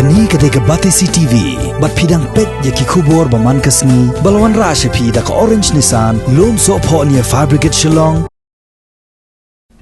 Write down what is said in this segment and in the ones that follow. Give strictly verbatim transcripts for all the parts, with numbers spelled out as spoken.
Kane ka dei ka Batesi T V, bad phi dang peit ïa ki khubor ba man ka sngi, ba la wanrah sha phi da ka Orange Nissan, Lumsohphoh near Fire Brigade Shillong.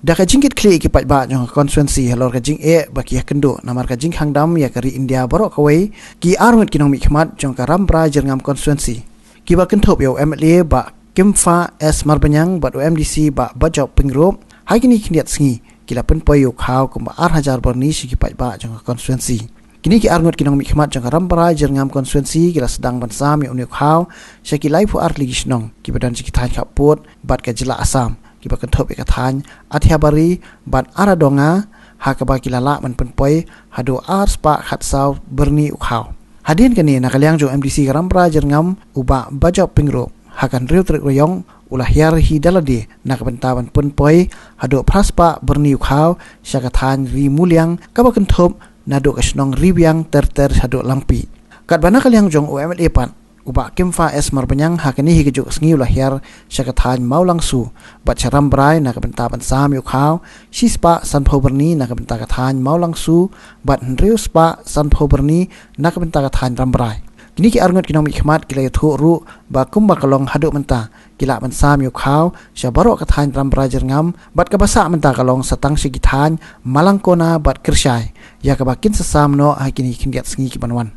Da ka jingkitkhlieh ki paidbah jong ka constituency halor ka jingeh ba ki ïakynduh namar ka jingkhang dam ïa ka ri India baroh kawei, ki arngut ki nongmihkhmat jong ka Rambrai Jyrngam constituency, kiba kynthup ïa u M L A Bah Kymfa S Marbaniang bad u M D C Bah Bajop Pyngrope, ha kine ki khyndiat sngi ki la pynpoi ïa u khaw kumba ar hajar byrni sha ki paidbah jong ka constituency. Kine ki arngut ki nongmihkhmat jong ka Rambrai Jyrngam constituency ki la sdang ban sam ïa une u khaw sha ki laiphew ar tylli ki shnong kiba don sha ki thaiñ khappud bad ka jylla Assam, kiba kynthup ïa ka thaiñ Athiabari bad Aradonga, ha kaba ki la lah ban pynpoi haduh ar spah khatsaw byrni u khaw. Hadien kane, na ka liang jong u M D C ka Rambrai Jyrngam, u Bah Bajop Pyngrope, ha ka hynriew tarik Rymphang, u la hiar hi da lade na ka bynta ban pynpoi haduh phra spah byrni u khaw sha ka thaiñ Ri Muliang, kaba kynthup naduh ka shnong Riwiang ter ter haduh Langpih. Katba na ka liang jong u M L A pat, u Bah Kymfa S Marbaniang, ha kane hi kajuh ka sngi u la hiar sha ka thaiñ Mawlangsu bad sha Rambrai na ka bynta ban sam ïa u khaw, shi spah sanphew byrni na ka bynta ka thaiñ Mawlangsu bad hynriew spah sanphew byrni na ka bynta ka thaiñ Rambrai. Kine ki arngut ki nongmihkhmat ki la ïathuh ruh ba kumba ka long haduh mynta, ki lah ban sam ïa u khaw sha baroh ka thaiñ Rambrai Jyrngam, bad kaba sah mynta ka long sa tang sha ki thaiñ Malangkona bad Kyrshai, ïa kaba kin sa sam noh ha kine ki khyndiat sngi kiban wan.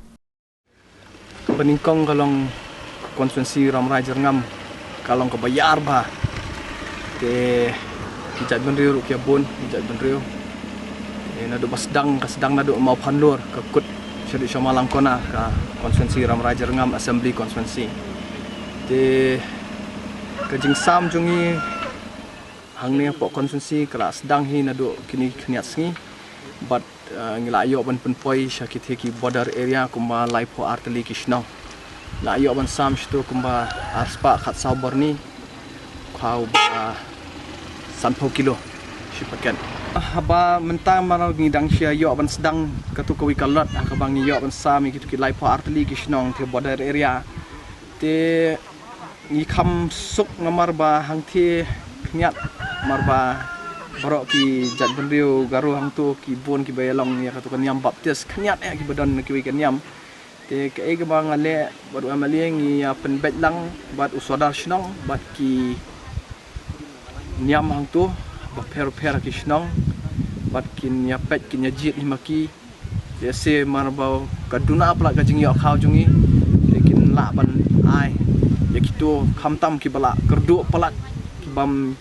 Kaba nyngkong ka long constituency Rambrai Jyrngam ka long kaba ïar bha. Te ki jaitbynriew ruh ki ïa bun, ki jaitbynriew. Te naduh ba sdang, ka sdang naduh Mawphanlur, ka kut shaduh sha Malangkona, ka constituency Rambrai Jyrngam Assembly Constituency. Te ka jingsam jong ngi hangne hapoh constituency ka la sdang hi naduh kine ki khyndiat sngi. Bad, eh, ngi la ïoh ban pynpoi sha kito ki border area kumba laiphew ar tylli ki shnong. La ïoh ban sam shatu kumba ar spah khatsaw byrni, khaw ba sanphew kilo shi paket. Haba mynta namar ngi dang shu ïoh ban sdang katu kawei ka lot, ha kaba ngi ïoh ban sam ïa kito ki laiphew ar tylli ki shnong te border area. Te ngi kham suk namar ba hangthie khyndiat, namar ba baroh ki jaitbynriew Garo hangto ki bun kiba ïalong ïa katu ka niam Baptist, khyndiat eh kiba don na kiwei ka niam. Te kaei kaba nga leh bad u M L A, ngi ïa pynbeit lang bad u sordar shnong bad ki niam hangto ba pher pher ki shnong, bad kin ïa peit, kin ïa jied hi ma ki. Te shisha namar ba ka duna palat ka jingïoh khaw jong ngi, te kin lah ban ai ïa kito, khamtam kiba la kyrduh palat, kibym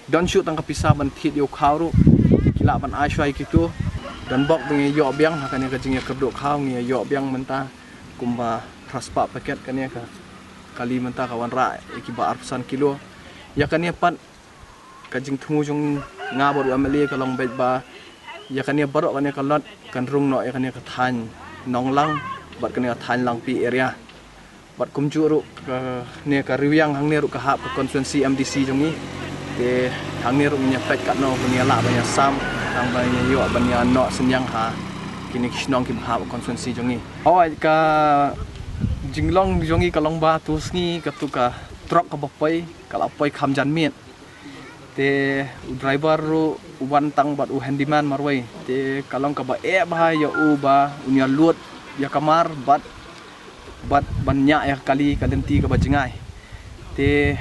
don shuh tang ka pisa ban thied ïa u khaw ruh, ki lah ban ai shuwa ïa kito. Donbok ba ngi ïoh biang ha kane ka jingïakyrduh khaw, ngi ïoh biang mynta kumba phra spah paket. Kane ka kali mynta ka wanrah ïa kiba arphew san kilo. Ïa kane pat ka jingthmu jong nga bad u M L A ka long beit ba ïa kane baroh kane ka lot kan rung noh ïa kane ka thaiñ Nonglang bad kane ka thaiñ Langpih area. Bad kumjuh ruh kane ka Riwiang hangne ruh ka hap ka constituency M D C jong ngi. Te hangne ruh ngin ïa peit katno ban ïa lah ban ïa sam, tang ban ïa ïoh ban ïa noh synñiang ha kine ki shnong kiba hap ka constituency jong ngi. Hooid, ka jinglong jong ngi ka long ba tu sngi katu ka trok kaba poi ka la poi kham jan miet. Te u driver ruh u wan tang bad u handyman marwei. Te ka long kaba eh bha ïa u ba un ïa lut ïa ka mar bad, bad ban ñiah ïa ka kali ka lynti kaba jngai. Te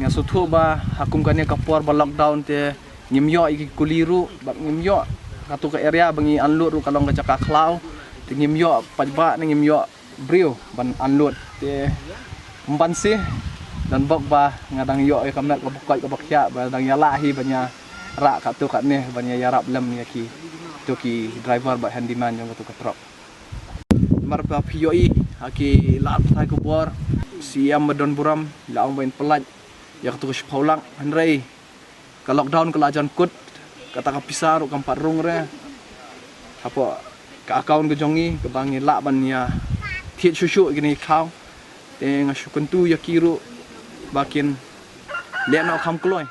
nga sngewthuh ba ha kum kane ka por ba lockdown te ngim ïoh ïa ki kuli ruh bad ngim ïoh, katu ka area ba ngi unload ruh ka long ka jaka khlaw. Te ngim ïoh paidbah ne ngim ïoh briew ban unload. Te pynban sih, donbok ba nga dang ïoh ïa ka met kaba koit kaba khiah ba dang ïa lah hi ban ïa rah katto katne ban ïa ïarap lem ïa kito ki driver bad handyman jong katu ka trok. Namar ba phi ïohi ha ki lad pathai khubor, C E M ba don burom la ong ba in pyllait ïa katu ka shiphew lak, hynrei ka lockdown ka la jan kut, kata ka pisa ruh kam pat rung re hapoh ka account ka jong ngi kaba ngi lah ban ïa thied shuh shuh ïa kine ki khaw. Te nga shu kyntu ïa ki ruh ba kin leh noh kham kloi.